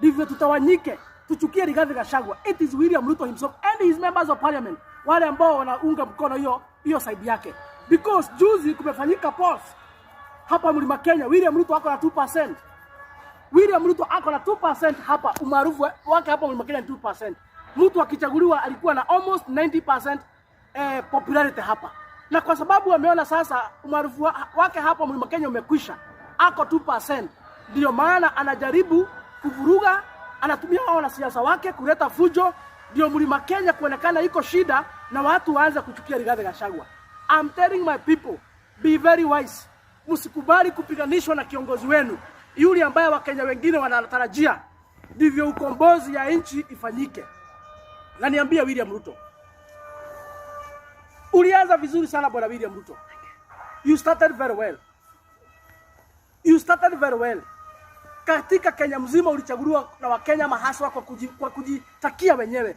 Ndivyo tutawanyike, tuchukie Rigathi Gachagua. It is William Ruto himself and his members of parliament, wale ambao wanaunga mkono hiyo side yake, because juzi kumefanyika polls hapa Mlima Kenya, William Ruto ako na 2%. William Ruto ako na 2% hapa, umaarufu wake hapa Mlima Kenya ni 2%. Mtu akichaguliwa alikuwa na almost 90% popularity hapa, na kwa sababu ameona sasa umaarufu wake hapa Mlima Kenya umekwisha, ako 2%. Ndio maana anajaribu kuvuruga, anatumia wao wanasiasa wake kuleta fujo, ndio Mlima Kenya kuonekana iko shida na watu waanze kuchukia Rigathi Gachagua. I'm telling my people, be very wise. Msikubali kupiganishwa na kiongozi wenu yule ambaye Wakenya wengine wanatarajia ndivyo ukombozi ya nchi ifanyike. Na niambia William Ruto, ulianza vizuri sana, Bwana William Ruto. You started very well. You started very well. Katika Kenya mzima ulichaguliwa na Wakenya mahaswa kwa kujitakia wenyewe.